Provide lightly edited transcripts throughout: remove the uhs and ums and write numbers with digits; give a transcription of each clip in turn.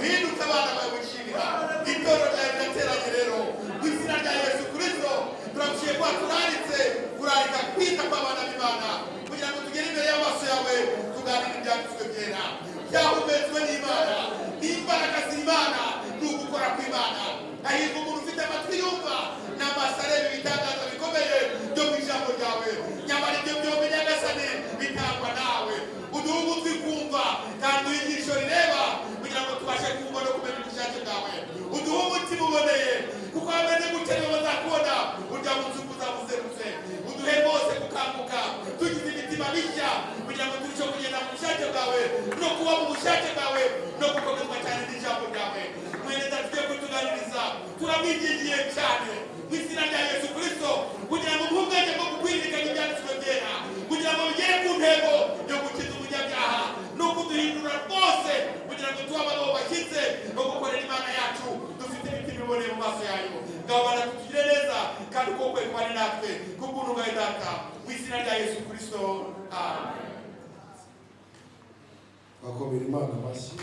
Duhinduke abana bawe wishimira. Itorero ryawe rirateranye rero mu izina rya Yesu Kristo. Turagushimiye kuba turaritse kurarika kwita kw'abana b'Imana kugira ngo tugere imbere y'amaso yawe, tuganire ibyanditswe byera byahumetswe n'Imana, n'imbaraga z'Imana, ni ugukora kw'Imana. Hahirwa umuntu ufite amatwi yumva n'amaso areba ibitangaza bikomeye byo mu ijambo ryawe. Nyamara ibyo byombi, Nyagasani, bitangwa nawe. Uduhe ugutwi kumva kandi uduhe ijisho rireba kugira ngo tubashe kumva no kumenya ubushake bwawe. Uduhe umutima uboneye, kuko bameze gutya nibo bazakubona urya munsi uzaba uzerutse. Uduhe rwose gukanguka tugize imitima mishya kugira ngo turusheho kugenda mu bushake bwawe no kuba mu bushake bwawe no gukomezwa cyane n'ijambo ryawe. Mwene Data tugiye kutuganiriza, turamwingingiye cyane mu izina rya Yesu Kristo kugira ngo umuhe ubwenge bwo gukwirikanya ibyanditswe byera kugira ngo bigere ku ntego yo gukiza umunyabyaha no kuduhindura rwose kugira ngo tube abagabo bashyitse no gukorera Imana yacu dufite imitima iboneye mu maso yayo. Ngaho baratugire neza kandi ukuboko kwe kubane natwe kubw'ubuntu bwawe, Data, mu izina rya Yesu Kristo, amen. Bakomera Imana amashyi.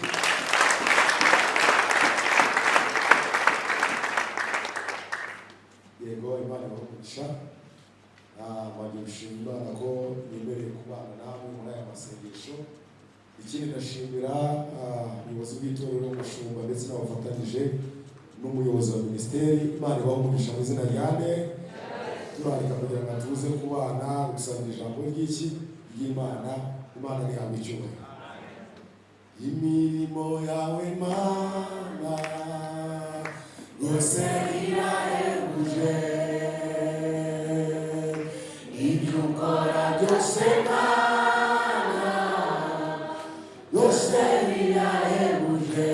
Yego, Imana ibahe. Mwajya gushima Imana ko yemereye kubana namwe muri aya masengesho. Ikindi, ndashimira ubuyobozi bw'itorero, umushumba ndetse n'abafatanyije n'umuyobozi wa minisiteri. Imana ibahe umugisha mu izina rya nde. Turarika kugira ngo tuze kubana gusangira ijambo ry'iki ry'Imana. Imana ntihabwe icyubahiro. Imirimo yawe, Mana, rwose irahebuje. Ibyo ukora byose, Mana, rwose birahebuje.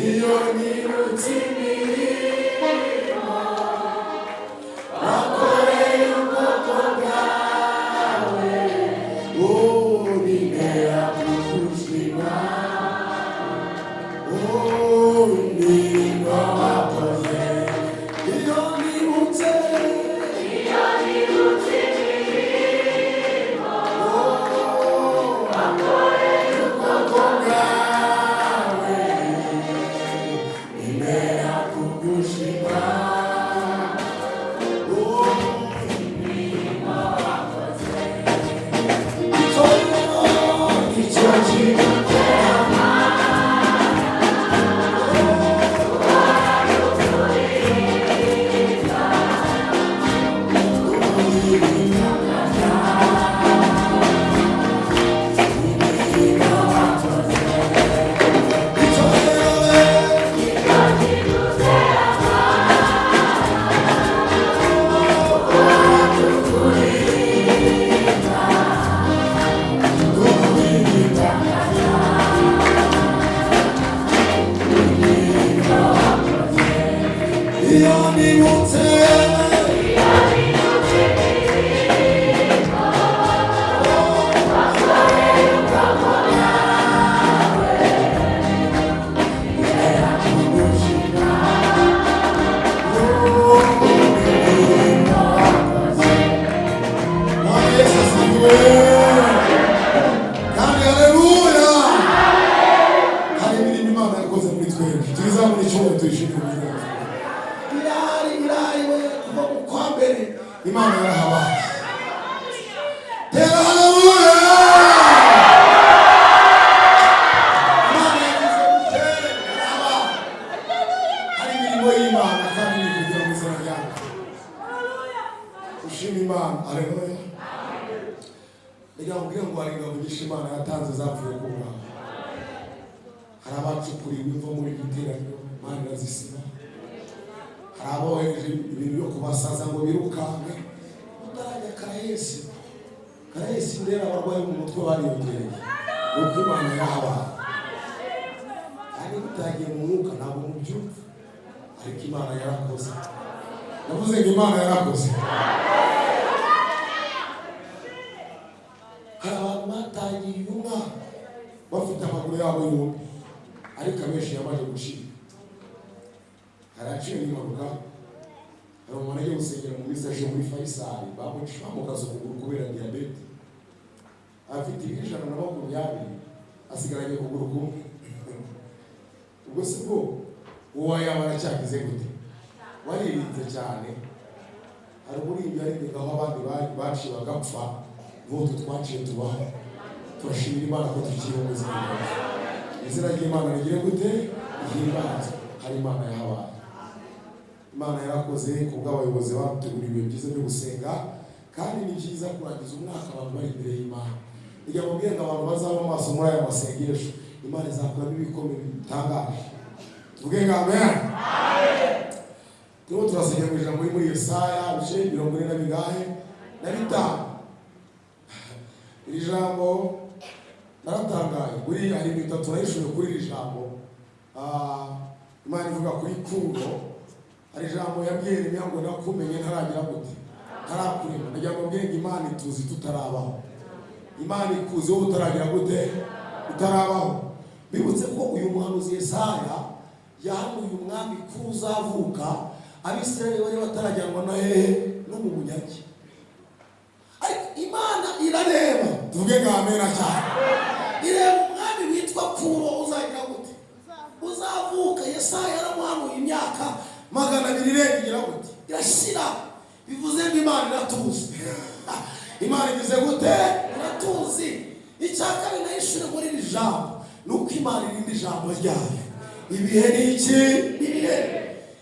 Iyo nibutse imirimo wakoreye ubwoko bwawe, oh, bintera kugushima. Oh, imirimo wakoze, iyo nibutse, oh, ubwoko bwawe, bintera kugushima. Oh, itorero icyo kigutera. Iyo nibutse. Bwana Yesu asifiwe. Kandi haleluya. Hari imirimo Imana yakoze muri twebwe. Tubizamure icyubahiro, tuyishimire mu izina rya Yesu. Irahari, irahari we, kuva mu kwa mbere Imana yarahabaye. Tera haleluya. Imana yagize gute? Yarahabaye. Hari imirimo y'Imana kandi ni kugira mu izina ryayo. Ushima Imana. Haleluya. Reka nkubwire ngo hari ingabo nyinshi Imana yatanze zapfuye ku bwawe. Hari abacukuriwe imva muri iri teraniro, Imana irazisiba. Hari abohereje ibintu byo kubasaza ngo birukanke utarajya Karayesi. Karayesi ndera, abarwayi mu mutwe bariyongereye, ni uko Imana yahabaye. Kandi mutagiye mu mwuka ntabwo mubyumva, ariko Imana yarakoze. Navuze ngo Imana yarakoze. Hari abantu batangiye uyu mwaka bafite amaguru yabo yombi, ariko abenshi yamaze gucika. Hari aciye n'impanuka. Hari umuntu agiye gusengera mu minsi aje muri Faisal, bamuca bamukaza ukuguru kubera diyabete, afite ibiro 120. Asigaranye ukuguru kumwe. Ubwo si bwo uwo yaba aracyagize gute? Waririnze cyane. Hari umuririmbyi yaririmbye aho abandi baciye bagapfa, n'utwo twaciye tubaho. Turashimira Imana ko tukiriho mu buzima bwacu. Izina ry'Imana rigire gute? Rihimbazwe. Hari Imana yahabaye. Imana yarakoze ku bw'abayobozi bategura ibihe byiza byo gusenga, kandi ni byiza kurangiza umwaka abantu bari imbere y'Imana. Ijya mubwire ngo abantu bazaba amaso muri aya masengesho, Imana izakuramo ibikombe bitangaje. Tuvuge ngo amen. Turimo turasengera mu ijambo riri muri Yesaya ibice 45 na bingahe? Na bitanu. Iri jambo naratangaye. Buriya hari ibintu bitatu nahishuwe kuri iri jambo. Imana ivuga kuri Kuro. Hari ijambo yabwiye Yeremiya ngo nakumenye ntaragira gute? Ntarakurema. Ndagira ngo mbwire ngo Imana ituzi tutarabaho. Imana ikuzi wowe utaragira gute? Utarabaho. Bibutse ko uyu muhanuzi Yesaya yahanuye umwami ko uzavuka Abisirayeli bari batarajyanwa na hehe? No mu bunyage. Ariko Imana irareba, tuvuge ngo amena cyane. Ireba umwami witwa Kuro uzagira gute? Uzavuka. Yesaya yaramuhanuye imyaka 200 irenga igira gute? Irashira. Bivuze ngo Imana iratuzi. Imana igize gute? Iratuzi. Icya kabiri nahishure muri iri jambo ni uko Imana irinda ijambo ryayo. Ibihe ni iki? Ibihe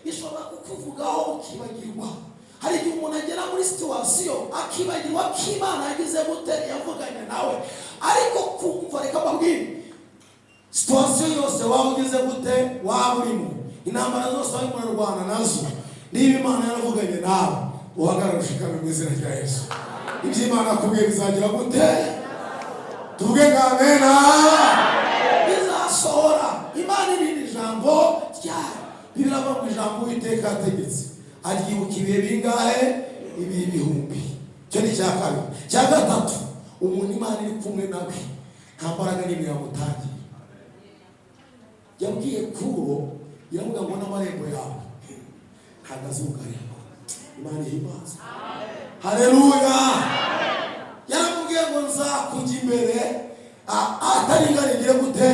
ishobora kukuvugaho ukibagirwa. Hari igihe umuntu agera muri situation akibagirwa ko Imana yagize gute? Yavuganye nawe. Ariko kumva, reka mbabwire, situation yose waba ugeze gute, waba urimo, intambara zose waba urarwana nazo, niba Imana yaravuganye nawe, uhagarare ushikame mu izina rya Yesu. Ibyo Imana yakubwiye bizagira gute? Tuvuge ngo amena. Bizasohora. Imana irinda ijambo ryayo. Bibiliya iravuga ngo ijambo Uwiteka yategetse aryibuka ibihe bingahe? Ibihe ibihumbi. Icyo ni icya kabiri. Icya gatatu, umuntu Imana iri kumwe nawe nta mbaraga n'imwe yamutangira. Yabwiye Kuro, iravuga ngo n'amarembo yawe ntabwo azugarirwa. Imana ihimbazwe, haleluya. Yaramubwiye ngo nzakujya imbere ataringaniye gute?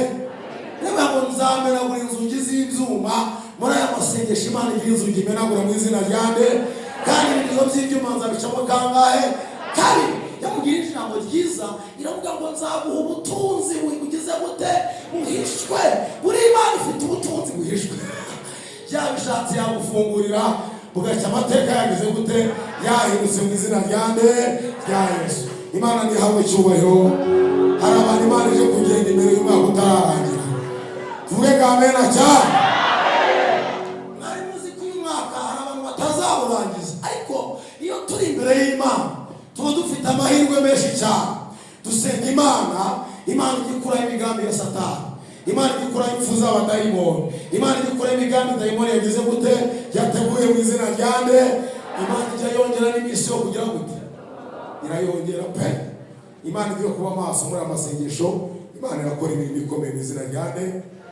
Niba ngo nzamenagura inzugi z'ibyuma. Muri aya masengesho Imana igira inzugi imenagura mu izina rya nde? Kandi ibirizo by'ibyuma nzabicamo kangahe? Kabiri. Yamubwiye ijambo ryiza, iravuga ngo nzaguha ubutunzi bugize gute? Buhishwe. Buri Imana ifite ubutunzi buhishwe. Yabishatse yagufungurira bugacya amateka yagize gute? Yahindutse mu izina rya nde? Rya Yesu. Imana ntihabwe icyubahiro. Hari abantu Imana ije kugenda imbere y'umwaka utararangira. Tuvuge ngo amena cyane. Mwari muzi ko uyu mwaka hari abantu batazawurangiza? Ariko iyo turi imbere y'Imana tuba dufite amahirwe menshi cyane. Dusenga Imana, Imana ijya ikuraho imigambi ya Satani, Imana ijya ikuraho impfu z'abadayimoni, Imana ijya ikuraho imigambi dayimoni yagize gute? Yateguye mu izina rya nde? Imana ijya yongera n'iminsi yo kugira gute? Irayongera pe. Imana igiye kuba maso muri aya masengesho. Imana irakora imirimo ikomeye mu izina rya nde?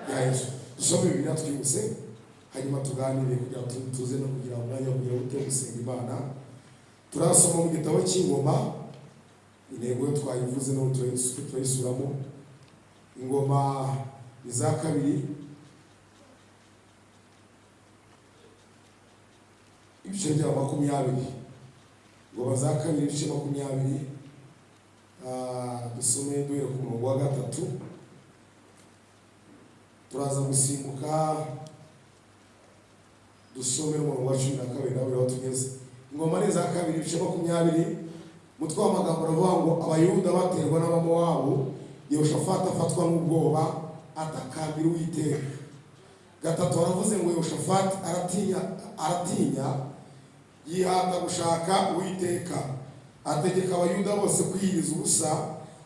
Rya Yesu. Dusome Bibiliya twihuse, hanyuma tuganire kugira ngo tuze no kugira umwanya wo kugira gute? Gusenga Imana. Turasoma mu gitabo cy'Ingoma. Intego yo twayivuze n'ubu turayisuramo. Ingoma ni za kabiri, ibice bya 20. Ingoma za kabiri, ibice 20. Dusome duhere ku murongo wa 3. Turaza gusimbuka dusome umurongo wa 12 nawe aho tugeze. Ingoma ni za kabiri, ibice 20. Umutwe w'amagambo uravuga ngo Abayuda baterwa n'Abamowabu, Yehoshafati afatwa n'ubwoba, atakambira Uwiteka. 3 baravuze ngo Yehoshafati aratinya, aratinya, yihata gushaka Uwiteka, ategeka Abayuda bose kwiyiriza ubusa.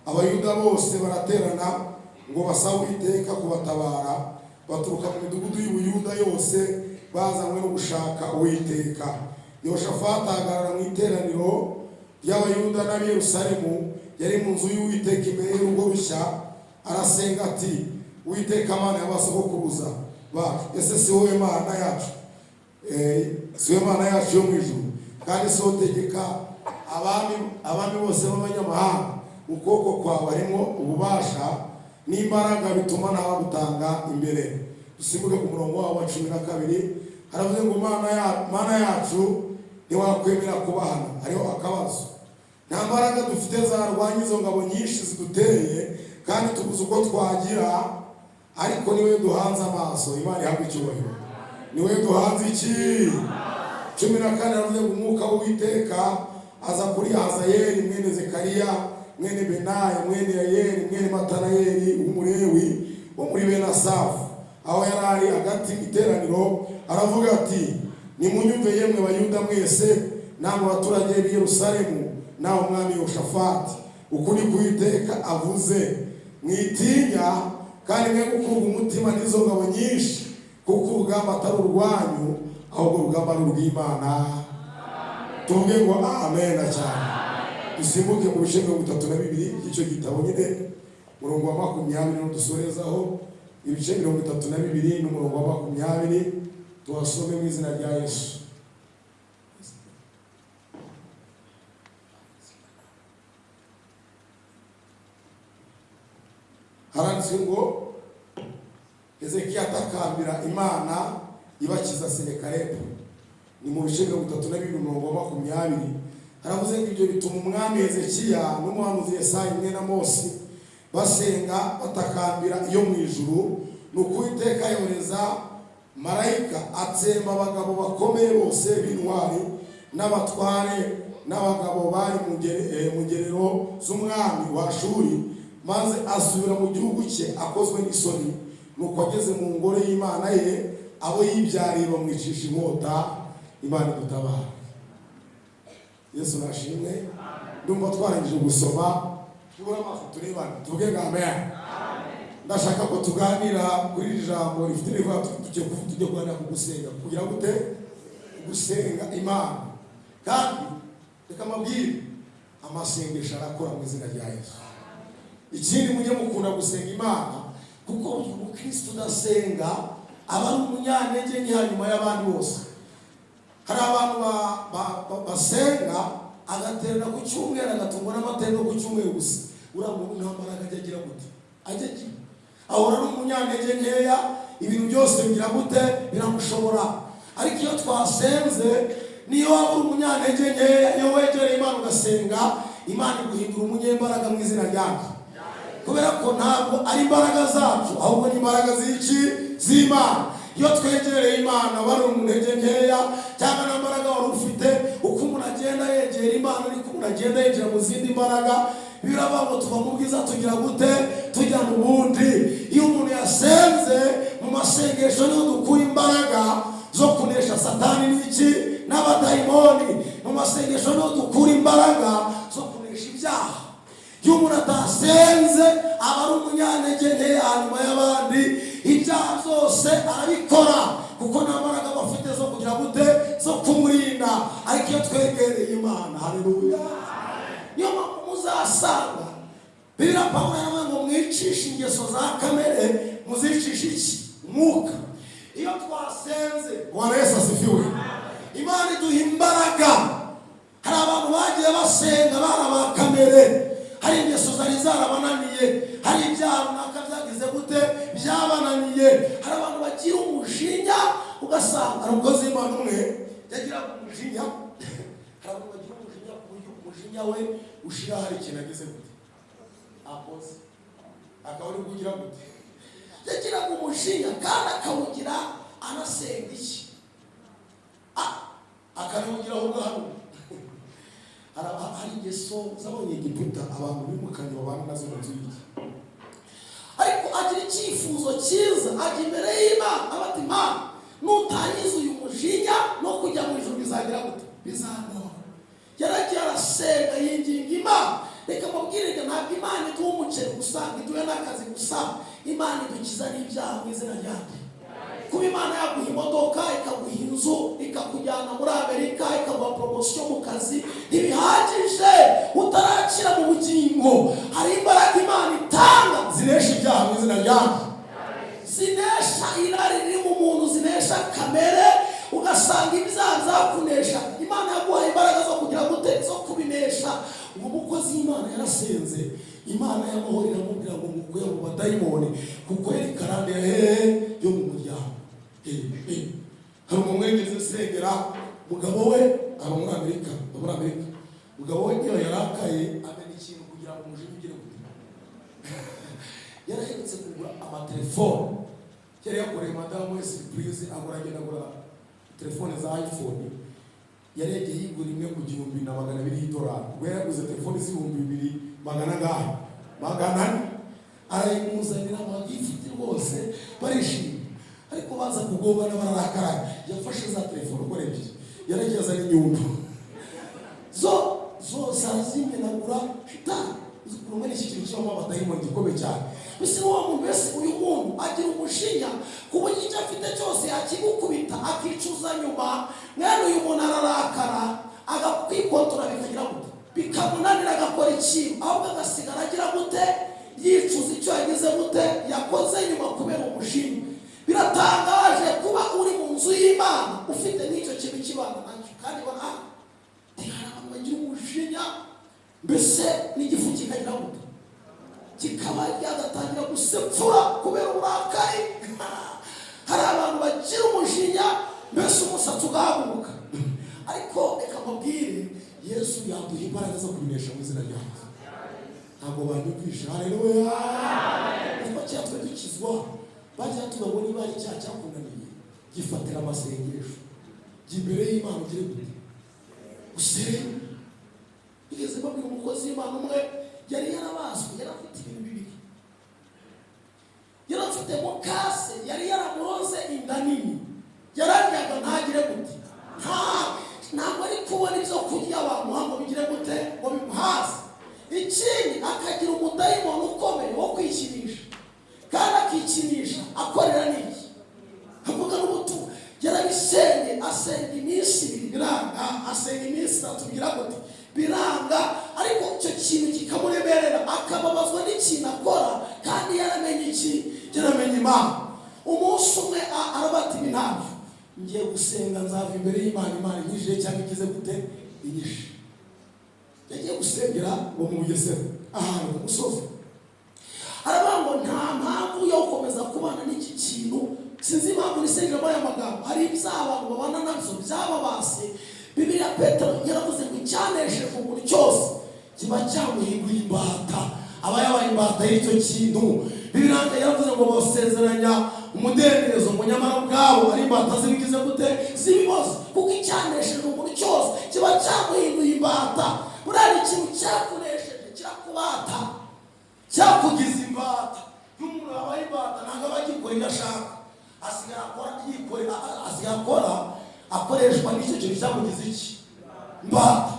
Abayuda bose baraterana ngo basabe Uwiteka kubatabara, baturuka mu midugudu y'Ubuyuda yose bazanywe no gushaka Uwiteka. Yehoshafati ahagarara mu iteraniro ry'Abayuda n'ab'i Yerusalemu, yari mu nzu y'Uwiteka imbere y'urugo rushya, arasenga ati: Uwiteka Mana y'abasogokuruza bacu, ese si wowe Mana yacu? Si wowe Mana yacu yo mu ijuru? Kandi si wowe utegeka abami bose b'abanyamahanga? Ukuboko kwawe harimo ububasha. N'imbaraga bituma ntawagutanga imbere. Dusimbuke ku murongo wabo wa 12. Haravuze ngo: "Mana yacu, ntiwakwemera kubahana." Hariho akabazo: nta mbaraga dufite zarwanya izo ngabo nyinshi ziduteye, kandi tubuze uko twagira, ariko niwe duhanze amaso. Imana ihabwa icyubahiro. Niwe duhanze iki? 14 aravuze ngo: "Umwuka w'Uwiteka aza kuri Hazayeli mwene Zekariya, mwene Benaya, mwene Yayeli, mwene Matanayeli, w'Umulewi wo muri bene Asafu, aho yari ari hagati mu iteraniro, aravuga ati: 'Nimunyumve yemwe Bayuda mwese, namwe abaturage b'i Yerusalemu, nawe umwami Yehoshafati. Uku ni Uwiteka avuze: Mwitinya kandi mwe gukurwa umutima n'izo ngabo nyinshi, kuko urugamba atari urwanyu, ahubwo urugamba ari urw'Imana.'" Tuvuge ngo amen cyane. Dusimbuke mu bice 32 by'icyo gitabo nyine, umurongo wa 20 dusorezaho. Ibice 32 n'umurongo wa 20, tuhasome mu izina rya Yesu. Haranditswe ngo: "Hezekiya atakambira Imana, ibakiza Senekarebu." Ni mu bice 32, umurongo wa 20. Haravuze ngo: "Ibyo bituma umwami Hezekiya n'umuhanuzi Yesayi mwene Amosi basenga, batakambira iyo mu ijuru. Ni Uwiteka yohereza marayika, atsemba abagabo bakomeye bose b'intwari, n'abatware, n'abagabo bari mu ngerero z'umwami wa Ashuri, maze asubira mu gihugu cye akozwe n'isoni. Nuko ageze mu ngoro y'Imana ye, abo yibyariye bamwicisha inkota." Imana idutabara. Yesu nashimwe. Ndumva twarangije gusoma. Tubure amaso turebane, tuvuge ngo amen. Ndashaka ko tuganira kuri iri jambo rifite rivuga, tujye kuganira ku gusenga. Kugira gute? Gusenga Imana. Kandi reka mabwire, amasengesho arakora mu izina rya Yesu. Ikindi, mujye mukunda gusenga Imana, kuko umukristo udasenga aba ari umunyantege nke hanyuma y'abandi bose. Hari abantu basenga, agaterera ku cyumweru, agatungwa n'amateraniro ku cyumweru gusa. Uriya muntu nta mbaraga ajya agira gute? Ajya agira, ahora ari umunyantege nkeya. Ibintu byose bigira gute? Biramushobora. Ariko iyo twasenze, niyo waba uri umunyantege nkeya, iyo wegereye Imana ugasenga, Imana iguhindura umunyembaraga mu izina ryacu, kubera ko ntabwo ari imbaraga zacu, ahubwo ni imbaraga z'iki? Z'Imana. Iyo twegereye Imana, wari mu ntege nkeya cyangwa nta mbaraga wari ufite, uko umuntu agenda yegera Imana ariko umuntu agenda yinjira mu zindi mbaraga. Biravuga ngo tuva mu bwiza tugira gute? Tujya mu bundi. Iyo umuntu yasenze, mu masengesho niho dukura imbaraga zo kunesha Satani n'iki? N'abadayimoni. Mu masengesho niho dukura imbaraga zo kunesha ibyaha. Iyo umuntu atasenze, aba ari umunyantege nke hanyuma y'abandi. Ibyaha byose arabikora, kuko nta mbaraga aba afite zo kugira gute? Zo kumurinda. Ariko iyo twegereye Imana, haleluya! Niyo mpamvu muzasanga Bibiliya, Pawulo yaravuze ngo: "Mwicishe ingeso za kamere, muzicishe iki? Umwuka." Iyo twasenze, Bwana Yesu asifiwe, Imana iduha imbaraga. Hari abantu bagiye basenga bari aba kamere, hari ingeso zari zarabananiye, hari ibyaha runaka byagize gute? Byabananiye. Hari abantu bagira umujinya, ugasanga hari umukozi w'Imana umwe yagiraga umujinya. Hari abantu bagira umujinya ku buryo umujinya we ushira hari ikintu agize gute? Akoze, akaba ari kugira gute? Yagiraga umujinya kandi akawugira anasenga iki? Akanawugira aho ngaho. Hari ingeso z'Abanyegiputa abantu bimukanye babana nazo mu nzu y'iki. Ariko agira icyifuzo cyiza, ajya imbere y'Imana, aba ati: "Imana, nutangiza uyu mujinya, no kujya mu ijuru bizagira gute? Bizangora." Yaragiye arasenga, yinginga Imana. Reka mubwire, ntabwo Imana iduha umuceri gusa, iduhe n'akazi gusa. Imana idukiza n'ibyaha mu izina ryayo. Kuba Imana yaguha imodoka, ikaguha inzu, ikakujyana muri Amerika, ikaguha promotion mu kazi, ntibihagije utarakira mu bugingo. Hari imbaraga Imana itanga zinesha ibyaha mu izina ryayo, zinesha irari riri mu muntu, zinesha kamere. Ugasanga ibyaha byakunesha, Imana yaguhaye imbaraga zo kugira gute? Zo kubinesha. Uwo mukozi w'Imana yarasenze. Imana y'amahoro iramubwira ngo ngukuye mu badayimoni, kuko yari karande ya hehe? Yo mu muryango. Hari umuntu wigeze usengera, umugabo we aba muri Amerika, aba muri Amerika. Umugabo we iyo yarakaye amena ikintu kugira ngo umujinya ugire gute. Yaraherutse kugura amatelefone, yari yakoreye madamu we surprise, agura, agenda agura telefone za iPhone. Yari yagiye yigura imwe ku 1200 y'idolari. Ubwo yari yaguze telefone z'2200 angahe? 400. Arayimuzanira amagifiti rwose, barishimye, ariko baza kugongana, bararakara. Yafashe za telefone uko ari ebyiri, yaragiye azana inyundo zo zose arazimenagura. Shitani uzi n'iki kintu kibamo abadayimoni gikomeye cyane. Mbese wa muntu wese, uyu muntu agira umujinya ku buryo icyo afite cyose yakigukubita, akicuza nyuma. Mwene uyu muntu ararakara, agakwikontora, bikagira gute? Bikamunanira, agakora ikintu, ahubwo agasigara agira gute? Yicuza icyo yagize gute? Yakoze nyuma kubera umujinya. Biratangaje kuba uri mu nzu y'Imana ufite n'icyo kintu kibana nacyo, kandi ubona hari abantu bagira umujinya, mbese n'igifu kikagira gute? Kikaba ryagatangira gusepfura kubera uburakari. Hari abantu bagira umujinya, mbese umusatsi ugahaguruka. Ariko reka mbabwire, Yesu yaduha imbaraga zo kubinesha mu izina rya Yesu. Ntabwo banyumvisha. Haleluya! Kuko kera twe dukizwa bajya tuvuga ngo niba ari icyaha cyakunaniye, gifatira amasengesho, jya imbere y'Imana, ugire gute? Usenge. Bigeze babwira umukozi w'Imana umwe yari yarabaswe, yari afite ibintu bibiri. Yari afite mukase yari yaramuroze inda nini, yararyaga ntagire gute? Ntabwo ari kubona ibyo kurya bamuha ngo bigire gute? Ngo bimuhaze. Ikindi, akagira umudayimoni ukomeye wo kwikinisha, kandi akikinisha akorera n'iki? Avuga n'ubutumwa. Yarabisenge, asenga iminsi 2 biranga, asenga iminsi 3 bigira gute? Biranga. Ariko icyo kintu kikamuremerera, akababazwa n'ikintu akora, kandi yaramenye iki? Yaramenye Imana. Umunsi umwe arabata, ibi ntabyo, ngiye gusenga, nzava imbere y'Imana, Imana inyijije cyangwa igize gute? Inyishe. Yagiye gusengera ngo mu Bugesera, ahantu ku musozi. Aravuga ngo nta mpamvu yo gukomeza kubana n'iki kintu, sinzi impamvu nisengera muri aya magambo. Hari ibyaha abantu babana nabyo byababase. Bibiliya, Petero yaravuze ngo icyanesheje umuntu cyose kiba cyamuhinduye imbata, aba yabaye imbata y'icyo kintu. Bibiliya yaravuze ngo basezeranya umudendezo, ngo nyamara ubwabo ari imbata z'ibigize gute? Z'ibibazo. Kuko icyanesheje umuntu cyose kiba cyamuhinduye imbata. Buriya ni ikintu cyakunesheje kirakubata, cyakugize imbata. Iyo umuntu yabaye imbata, ntabwo aba agikora ibyo ashaka, asigara akora yikorera, asigaye akora akoreshwa n'icyo kintu cyamugize iki? Imbata.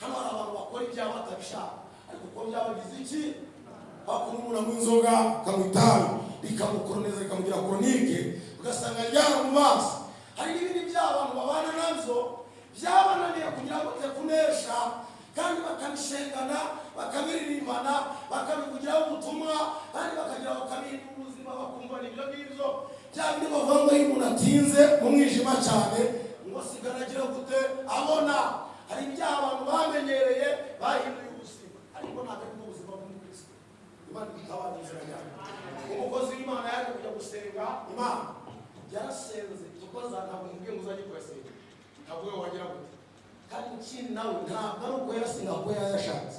Hano hari abantu bakora ibyaha batabishaka, ariko kuko byabagize iki? Bakura umuntu anywa inzoga, akanywa itabi, rikamukoroneza, rikamugira chronique, ugasanga ryaramubaza. Hari n'ibindi byaha abantu babana nabyo byabananiye kugira ngo kunesha, kandi bakabishengana, bakabiririmbana, bakabivugiraho ubutumwa, kandi bakagira bakabihindura ubuzima, bakumva ni ibyo ngibyo. Bya bindi bavuga ngo iyo umuntu atinze mu mwijima cyane, ngo asigara agira gute? Abona. Hari ibyaha abantu bamenyereye, bahinduye ubuzima, ariko ntabwo ari bwo buzima bw'umukristo. Imana idutabare inzira yawe. Umukozi w'Imana yaje kujya gusenga Imana, yarasenze. Kuko ntabwo mubwiye ngo uzajye kuyasenga, ntabwo we wagira gute. Kandi ikindi nawe ntabwo ari uko yarasenga kuko yayashatse.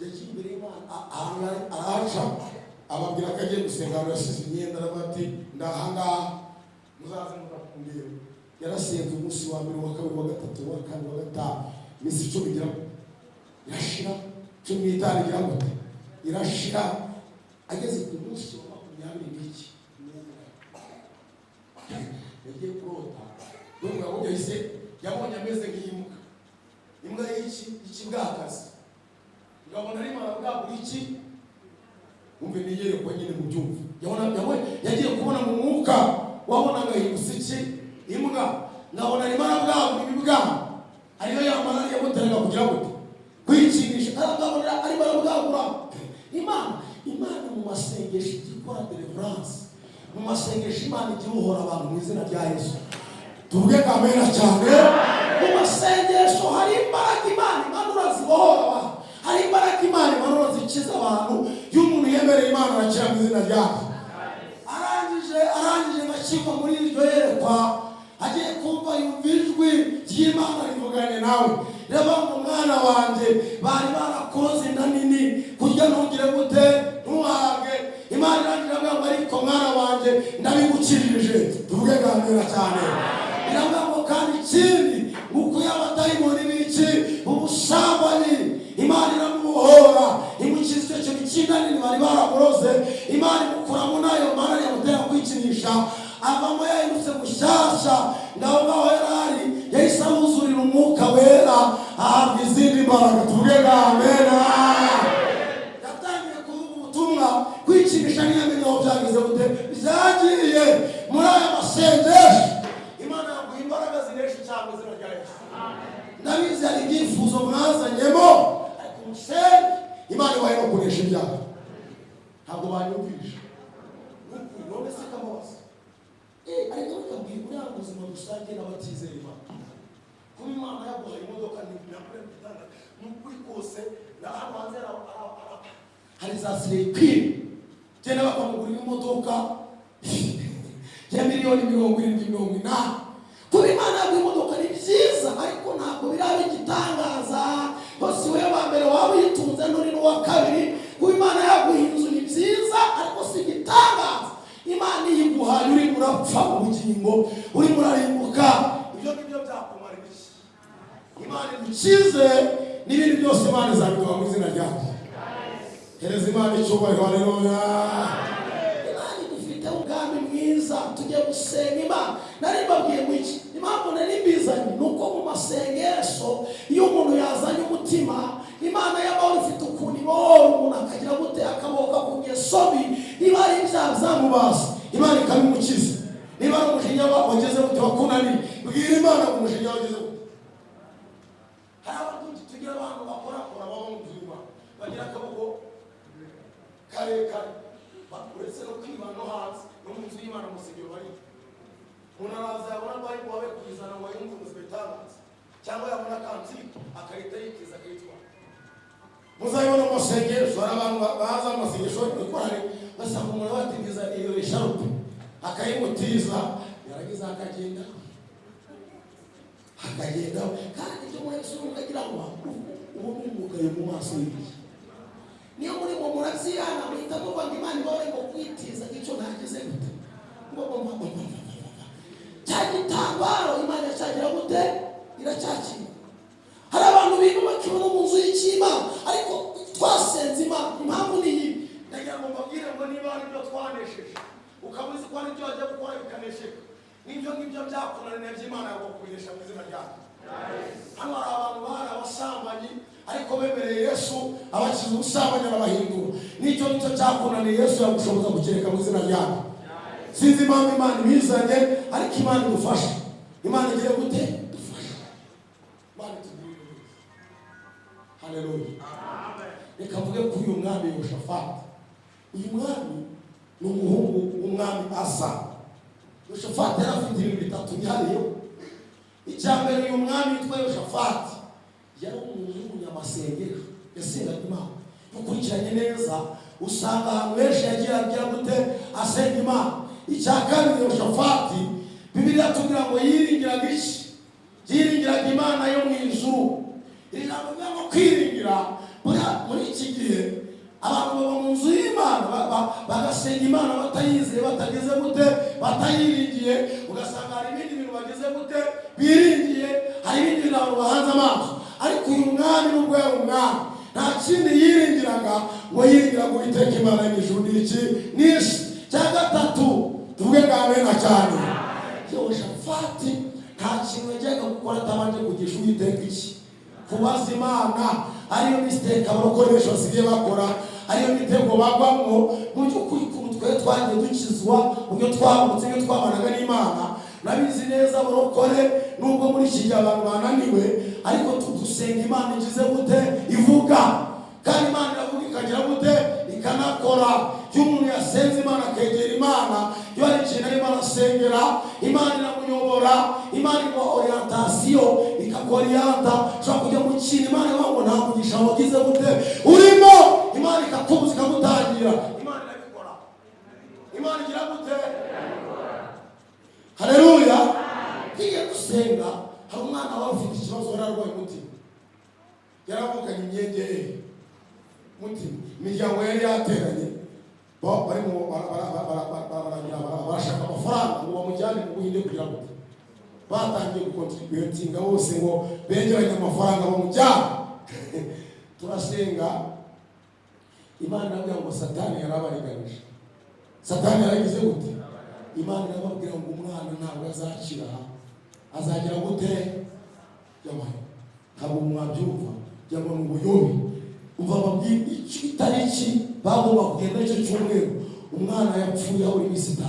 Yagiye imbere y'Imana, ahantu arahaca, ababwira ko agiye gusenga ahantu yasize imyenda, aravuga ati ndahangaha, muzaze muzakundeba. Yarasenze umunsi wa mbere, uwa kabiri, uwa gatatu, uwa kane, uwa gatanu, iminsi 10 igira irashira, 15 igira gute? Irashira. Ageze ku munsi wa 20 n'iki, yagiye kurota. N'umugabo yahise yabonye ameze nk'imbwa, imbwa y'iki? Y'ikibwakazi. Ngabona arimo arabwagura iki? Wumve niyerekwa nyine mu byumva. Yabona yagiye kubona mu mwuka, wabonaga ahindutse iki? Imbwa. Nkabona arimo arabwagura ibibwana, ariyo yamara yamuteraga kugira gute? Kwikinisha. Arabwagura, arimo arabwagura. Imana mu masengesho ijya ikora deliverance. Mu masengesho Imana ijya ibohora abantu mu izina rya Yesu. Tuvuge kamera cyane. Mu masengesho hari imbaraga Imana imanura zibohora abantu. Hari imbaraga imbaraga Imana imanura zikiza abantu. Iyo umuntu yemereye Imana, arakira mu izina ryayo. Arangije ngakiva muri iryo yerekwa, agiye kumva yumva ijwi ry'Imana rivuganye nawe, riravuga ngo: "Mwana wanjye, bari barakoze inda nini, kurya ntugire gute? Ntuhage." Imana irangira iravuga ngo: "Ariko mwana wanjye, ndabigukijije." Tuvuge ganira cyane. Iravuga ngo kandi ikindi, nguko y'abadayimoni b'iki? Ubusambanyi. Imana iramubohora, imukiza icyo kintu cy'inda nini bari baramuroze. Imana imukuramo n'ayo mana yamutera kwikinisha, avamo yahindutse mushyashya. Ngaho ngaho yari ari, yahise awuzurira Umwuka Wera, ahabwa izindi mbaraga. Tuvuge ngo amena. Yatangiye kuvuga ubutumwa, kwikinisha ntiyamenye aho byageze gute, byagiye. Muri aya masengesho, Imana yaguha imbaraga zinesha icyaha mu izina rya Yesu. Ndabizi hari ibyifuzo mwazanyemo, ariko umusenge, Imana ibaye no kunesha ibyaha. Ntabwo banyumvisha. Nukuri, none se kamubaza, ariko bakabwira uriya buzima rusange n'abatizera Imana, kuba Imana yaguhaye imodoka ni nakure gitanda. Ni ukuri kose, na hano hanze hari za slay queen, genda bakamugurira imodoka ya miliyoni 70, 80. Kuba Imana yaguha imodoka ni byiza, ariko ntabwo biraba igitangaza. Hose wowe wa mbere waba uyitunze, n'uri n'uwa kabiri. Kuba Imana yaguha inzu ni byiza, ariko si igitangaza. Imana iyiguhaye urimo urapfa ubugingo, urimo urarimbuka, ibyo ngibyo byakumara iki? Imana idukize n'ibindi byose, Imana izabiduha mu izina ryayo. Hereza Imana icyubahiro. Haleluya. Imana idufiteho umugambi mwiza. Tujye gusenga Imana. Nari mbabwiye ngo iki, impamvu nari mbizanye ni uko mu masengesho, iyo umuntu yazanye umutima, Imana y'amahoro ifite ukuntu ibohora umuntu, akagira gute? Akabohoka ku ngeso mbi. Niba ari ibyaha byamubaza, Imana ikabimukiza. Niba ari umujinya wageze gute, wakunaniye, bwira Imana ngo umujinya wageze gute. Hari abantu, tugira abantu bakorakora, baba mu byuma, bagira akaboko karekare. Uretse no kwiba no hanze, no mu nzu y'Imana, mu rusengero bari. Umuntu araza, yabona ngo ari buhabe kuyizana ngo ayumve ubuzima itangaza, cyangwa yabona cantique akahita yikiza, akayitwara. Muzabibona mu masengesho, hari abantu baza mu masengesho ikorane, basanga umuntu batiriza iyo écharpe, akayimutiza, yarangiza akagenda, akagenda. Kandi ibyo murabisura ukagira ngo ubu ni umugayo mu maso y'iki. Niyo muri mu murabyihana, muhita muvuga ngo Imana ibahore ngo kwitiza icyo ntagize gute, ngo ngo cya gitambaro Imana iracyagira gute? Iracyakira. Hari abantu bintu bakibona mu nzu y'Imana, ariko twasenze Imana. Impamvu ni iyi: ndagira ngo mbabwire ngo niba hari ibyo twanesheje, ukaba uzi ko hari ibyo wagiye gukora bikanesheka, n'ibyo ngibyo byakunaniye by'Imana yagukubirisha mu izina ryayo. Hano hari abantu bari abasambanyi, ariko bemereye Yesu, abakiza ubusambanyi, arabahindura. N'icyo ngicyo cyakunaniye, Yesu yagushoboza kukireka mu izina ryayo. Sinzi impamvu Imana ibizanye, ariko Imana idufashe. Imana igire gute? Dufashe. Imana itugirire neza. Haleluya. Reka mvuge kuri uyu mwami Yehoshafati. Uyu mwami ni umuhungu w'umwami Asa. Yehoshafati yari afite ibintu bitatu yihariyeho. Icya mbere, uyu mwami witwa Yehoshafati yari umuntu w'umunyamasengesho, yasengaga Imana. Iyo ukurikiranye neza, usanga ahantu henshi yagiye agira gute? Asenga Imana. Icya kabiri, Yehoshafati, Bibiliya tubwira ngo yiringiraga iki? Yiringiraga Imana yo mu ijuru. Iri jambo rivuga ngo kwiringira, muri iki gihe abantu baba mu nzu y'Imana, bagasenga Imana batayizeye, batageze gute? Batayiringiye. Ugasanga hari ibindi bintu bageze gute? Biringiye. Hari ibindi bintu abantu bahanze amaso. Ariko uyu mwami, nubwo yari umwami, nta kindi yiringiraga, ngo yiringiraga Uwiteka Imana y'ijuru n'iki? N'isi. Cya gatatu, tuvuge ngo amena cyane. Yehoshafati nta kintu yajyaga gukora atabanje kugisha Uwiteka iki? Kubaza Imana. Ariyo mistake abarokore benshi basigaye bakora, ariyo mitego bagwamo. Mu by'ukuri, ukuntu twe twagiye dukizwa, uburyo twavutse, ibyo twabanaga n'Imana, nabizi neza. Abarokore, nubwo muri iki gihe abantu bananiwe, ariko dusenga Imana igize gute? Ivuga. Kandi Imana iravuga, ikagira gute? Ikanakora. Iyo umuntu yasenze Imana, akegera Imana, iyo hari ikintu arimo arasengera, Imana iramuyobora, Imana imuha orientation, ikakoriyanta. Ushobora kujya mu kintu, Imana ivuga ngo nta mugisha wagize gute. Turasenga, hari umwana wari ufite ikibazo, wari arwaye umutima, yaravukanye imyenge mutima. Imiryango yari yateranye, barimo barashaka amafaranga ngo bamujyane mu Buhinde, kugira ngo batangiye gucontributinga bose ngo begeranye amafaranga bamujyane. Turasenga, Imana irabwira ngo Satani yarabariganyije. Satani yaragize gute? Imana irababwira ngo umwana ntabwo azakira, azagira gute? Yabaye ntabwo mwabyumva, byaba ni ubuyobe. Umva, babwira icyo itariki bagomba kugenda icyo cyumweru, umwana yapfuye aho iminsi 5.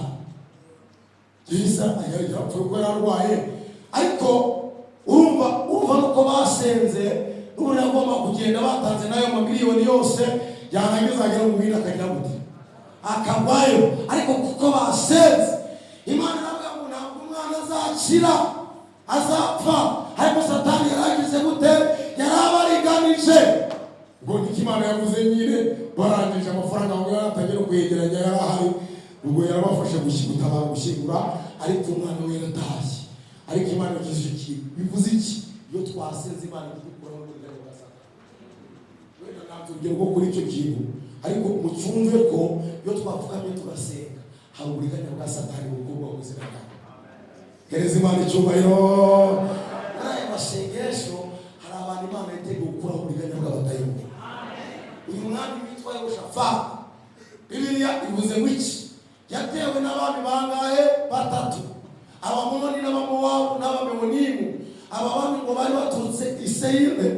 Byiza, yapfuye kuko yari arwaye, ariko urumva nuko basenze n'ubundi agomba kugenda, batanze n'ayo mamiliyoni yose, yarangiza agera mu bindi akagira gute? Akagwayo. Ariko kuko basenze, Imana iravuga ngo ntabwo umwana azakira, azapfa. Ariko Satani yaragize gute? Yarabariganije. Ubwo niko Imana yavuze nyine. Barangije amafaranga bamwe yaratangiye no kuyegeranya, yari ahari. Ubwo yarabafashe gutabara, gushyingura, ariko umwana we yaratashye. Ariko Imana yagize icyo kintu. Bivuze iki? Iyo twasenze, Imana idukuraho uburiganya bwa Satani. Wenda ntabwo urugero rwo kuri icyo kintu, ariko mucyumve ko iyo twapfukamye tugasenga, hari uburiganya bwa Satani bukurwa mu izina ryawe. Hereza Imana icyubahiro. Muri aya masengesho hari abantu Imana yateguye gukuraho uburiganya bw'abadayimoni. Uyu mwami witwa Yehoshafati, Bibiliya ivuze ngo iki? Yatewe n'abami bangahe? Batatu: Abamoni n'Abamowabu n'Abamewonimu. Aba bami ngo bari baturutse i Seyire,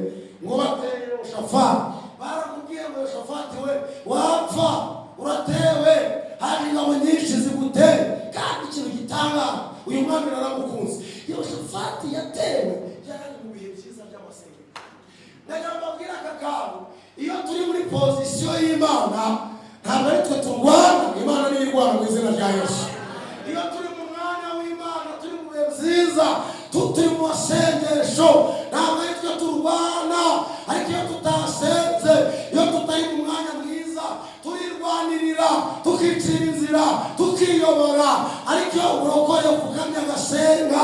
ngo bateye Yehoshafati. Baramubwiye ngo: "Yehoshafati we, wapfa, uratewe, hari ingabo nyinshi ziguteye." Kandi ikintu gitangaje, uyu mwami naramukunze. Yehoshafati yatewe yari ari mu bihe byiza by'amasengesho. Ndagira ngo mbabwire aka kantu: iyo turi muri position y'Imana, ntabwo ari twe turwana, Imana niyo irwana mu izina rya Yesu. Iyo turi mu mwanya w'Imana, turi mu bihe byiza, turi mu masengesho, ntabwo ari twe turwana. Ariko iyo tutasenze, iyo tutari mu mwanya mwiza, turirwanirira, tukicira inzira, tukiyobora. Ariko iyo urokoye, upfukamye agasenga,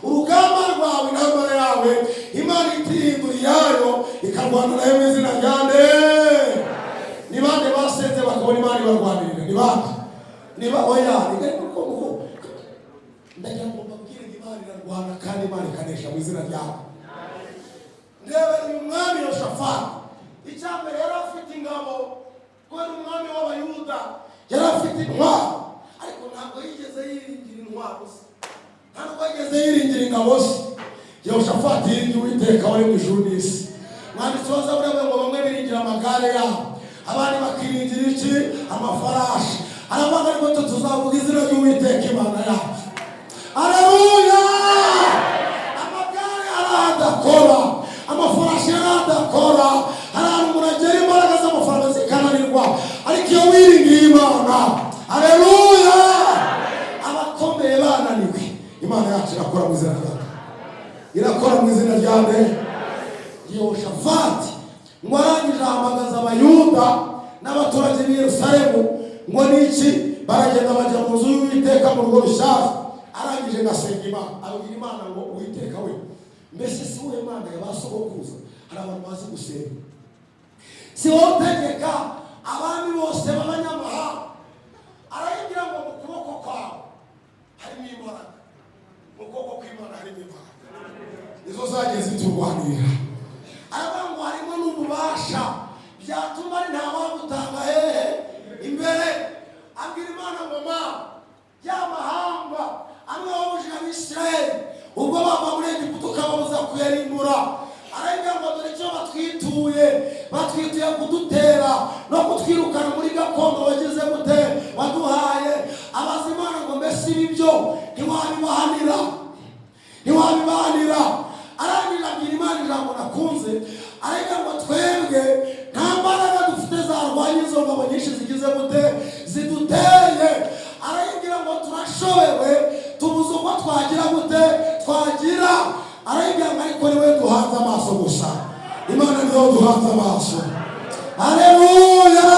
urugamba rwawe, intambara yawe, Imana itihindura iyayo, ikarwana nayo mu izina rya nde? Ni bande basenze bakabona Imana ibarwanirira? Ni bande? Niba oya, ni uko ndagira ngo mbabwire ngo Imana irarwana kandi Imana ikanesha mu izina ryawe. Ndebera uyu mwami Yoshafati. Icya mbere, yari afite ingabo, kubera umwami w'Abayuda yari afite intwaro, ariko ntabwo yigeze yiringira intwaro ze, ntabwo yigeze yiringira ingabo ze. Yehoshafati yiringiye Uwiteka wari mu ijuru n'isi. Mwanditsi wa Zaburi avuga ngo bamwe biringira amagare yabo, abandi bakiringira iki? Amafarashi. Aravuga, ariko twe tuzavuga izina ry'Uwiteka Imana yacu. Aleluya! Amagare hari adakora, amafarashi hari adakora, hari ahantu umuntu agera imbaraga z'amafaranga zikananirwa. Ariko iyo wiringiye Imana, aleluya, abakomeye bananiwe, Imana yacu irakora mu izina ryacu, irakora mu izina rya nde? Yehoshafati ngo arangije ahamagaza Abayuda n'abaturage b'i Yerusalemu, ngo niki? Baragenda bajya mu nzu y'Uwiteka mu rugo rushyashya. Arangije ngasenga Imana, abwira Imana ngo: "Uwiteka we, mbese si wowe Mana ya ba sogokuruza?" Hari abantu bazi gusenga. "Si wowe utegeka abami bose b'abanyamahanga?" Arayibwira ngo mu kuboko kwawe harimo imbaraga, mu kuboko kw'Imana harimo imbaraga, izo zagiye ziturwanirira. Aravuga ngo harimo n'ububasha byatuma ari nta wagutanga hehe imbere. Abwira Imana ngo: "Ma ya mahanga amwe wabujije Abisirayeli ubwo bava muri Egiputa, ukababuza kuyarimbura," arabwira ngo "dore icyo batwituye, batwituye kudutera no kutwirukana muri gakondo wagize gute? Waduhaye." Abaza Imana ngo: "Mbese ibi byo ntiwabibahanira? Ntiwabibahanira?" Arangije abwira Imana ijambo nakunze, aravuga ngo twebwe nta mbaraga dufite zarwanya izo ngabo nyinshi zigize gute? Ziduteye. Arayibwira ngo turashobewe, tubuze uko twagira gute? Twagira. Arayibwira ngo ariko niwe duhanze amaso gusa. Imana niyo duhanze amaso. Aleluya!